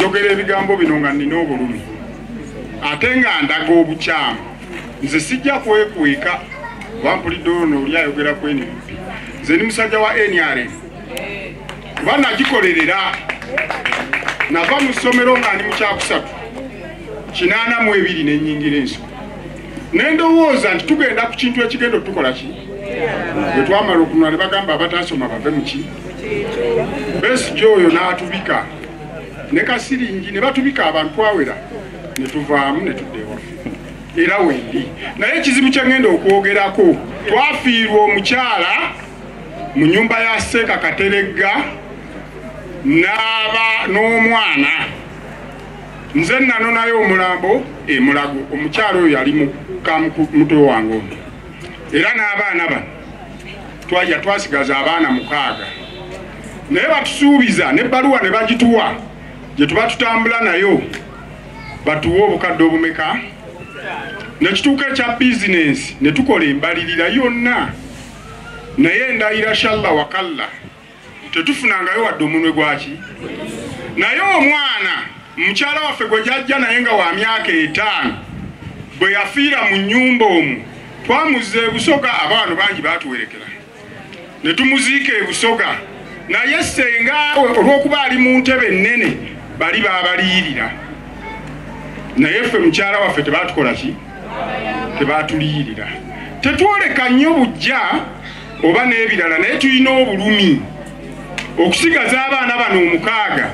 Njogera ebigambo bino nga nnina obulumi ate nga ndaga obukyamu. Nze sijja kwekweka, bampulidde ono oli ayogera ku NUP. Nze ndi musajja wa NRM kuba nagikolerera. Nava mu ssomero nga ndi mu kyakusatu 82 ne nnyingira ensiko, ne ndowooza nti tugenda ku kintu ekigenda otukola ki. Bwe twamala okunula ne bagamba abataasoma bave mu ki. Besigye oyo n'atubika ne kasiringi ne batubika abantu twawera ne tuvaamu ne tudda ewaffe. Era wendi. Naye ekizibu kye ngenda okwogerako, twafiirwa omukyala mu nnyumba ya Seeka Kateregga n'aba n'omwana. Nze nanonayo omulambo e Mulago. Omukyala oyo yali muto wange ono, era n'abaana bano twajja twasigaza abaana 6, naye batusuubiza n'ebbaluwa ne bagituwa gye tuba tutambula nayo, batuwe obukadde obumeka. Nekituuka ekya bizinensi ne tukola embalirira yonna, naye ndayira shalla wakalla tetufunangayo wadde omunwe gwaki. Naye omwana mukyala waffe gwe jajja naye nga wa myaka 5 bwe yafiira mu nnyumba omwo, twamuzza e Busoga. Abaana bangi baatuwerekera ne tumuziika e Busoga, naye ssenga olw'okuba ali mu ntebe ennene bali baabaliyirira, naye ffe mukyala waffe tebaatukola ki, tebaatuliyirira. Tetwoleka nnyo bujja oba n'ebirala, naye tulina obulumi okusigaza abaana bano 6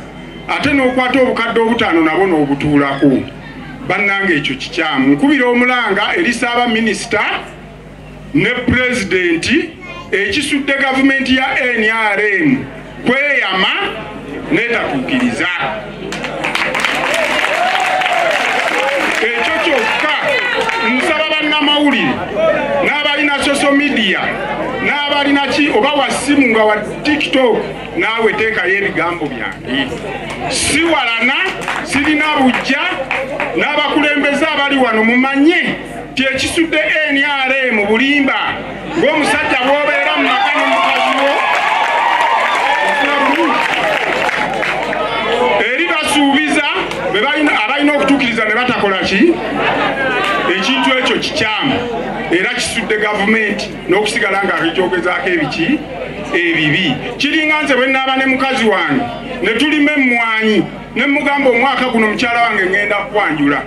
ate n'okwata obukadde 5 nabo n'obutuulako. Bannange ekyo kikyamu. Nkubira omulanga eri ssaabaminisita ne pulezidenti, ekisudde gavumenti ya NRM kweyama n'etatuukiriza. Ekyo kyokka nsaba bannamawulire n'abalina social media n'abalina ki oba wa ssimu nga wa TikTok, naawe teekayo ebigambo byange. Siwalana, sirina bujja, n'abakulembeze abali wano mumanye ti ekisudde NRM bulimba. Ng'omusajja bw'obeera mu maka n'omukazi wo ofuna bulungi. Eri basuubiza abalina okutuukiriza ne batakola ki. Ekintu ekyo kikyamu era kisudde gavumenti n'okusigala nga ekyogezaako ebiki ebibi. Kiringa nze bwe nnaaba ne mukazi wange ne tulima emmwanyi ne mugamba omwaka guno mukyala wange ŋŋenda kukwanjula.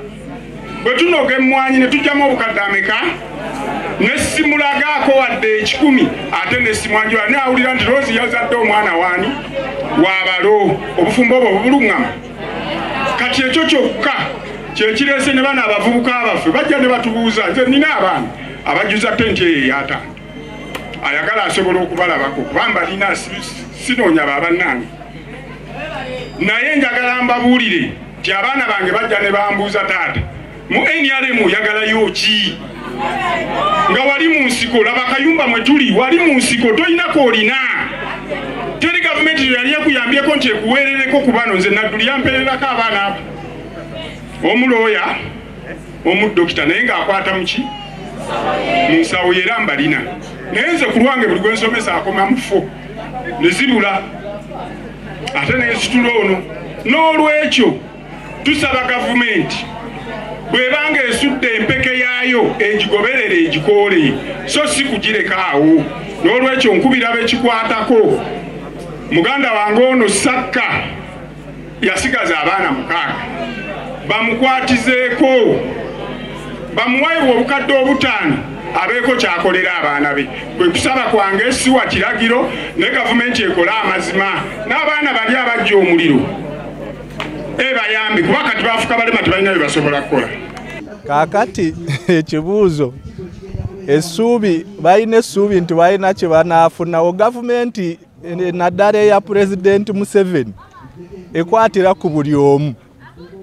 Bwe tunoga emmwanyi ne tujjamu obukadde ameka, ne simulagaako wadde 100 ate ne simwanjula, ne awulira nti Rose yazadde omwana waani wabalo. Obufumbo obwo bubuluŋŋama. Kati ekyo kyokka kyekireese ne bano abavubuka abaffe bajja ne batubuuza. Nze nnina abaana abajjuza tenti eyo ey'ataano, ayagala asobola okubalabako kuba mbalina, sinoonya babannange, naye njagala mbabuulire nti abaana bange bajja ne bambuuza, taata mu NRM oyagalayo ki? Nga wali mu nsiko, laba kayumba mwe tuli, wali mu nsiko tolinako olina. Teri gavumenti yali ekuyambyeko nti ekuweerereko ku bano. Nze Nadduli yampererako abaana abo, omulooya, omudokita, naye ng'akwata muki mu nsawo, era mbalina. Naye nze ku lwange buli gwe nsomesa akoma mufo ne zibula ate nensitula ono. N'olwekyo tusaba gavumenti bw'ebanga esudde empeke yaayo egigoberere egikoole, so si kugireka awo. N'olwekyo nkubira bekikwatako, muganda wange ono Sakka yasigaza abaana 6, bamukwatizeeko bamuweebwa obukadde 5 abeeko kyakolera abaana be. Kwe kusaba kwange, siwa kiragiro, ne gavumenti ekole amazima n'abaana bali abajja omuliro ebayambi, kuba kati bafuka balema tebalina bye basobola kukola. Kaakati ekibuuzo, essuubi balina essuubi nti balina kye banaafunawo. Gavumenti naddala eya Pulezidenti Museveni ekwatira ku buli omu,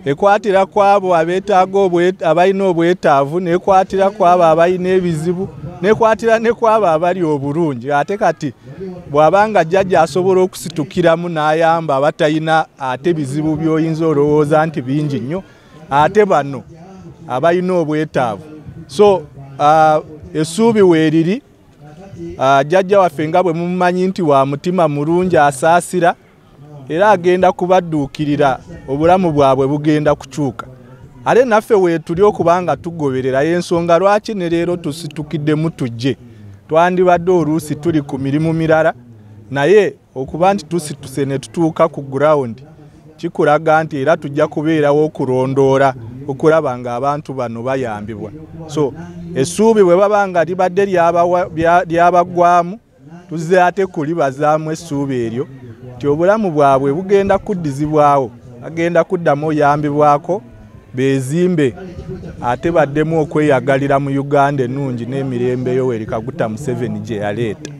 ekwatira ku abo abeetaaga abalina obwetaavu, nekwatira ku abo abalina ebizibu, nekwatira ne ku abo abali obulungi. Ate kati bw'abanga jjajja asobola okusitukiramu n'ayamba abatalina ate bizibu by'oyinza olowooza nti bingi nnyo, ate bano abalina obwetaavu. So essuubi weeriri. Jjajja waffe nga bwe mumumanyi nti wa mutima mulungi, asaasira. era agenda kubadduukirira, obulamu bwabwe bugenda kukyuka. Ate naffe weetuli okubanga tugoberera, y'ensonga lwaki ne leero tusitukiddemu tujje. Twandibadde oluusi tuli ku mirimu mirala, naye okuba nti tusituse ne tutuuka ku ground kikulaga nti era tujja kubeerawo okulondoola okulaba ng'abantu bano bayambibwa. So essuubi bwe baba nga libadde lyabaggwamu, tuzze ate kulibazaamu essuubi eryo nti obulamu bwabwe bugenda kuddizibwawo, bagenda kuddamu oyambibwako beezimbe ate baddemu okweyagalira mu Uganda ennungi n'emirembe Yoweri Kaguta Museveni gye yaleeta.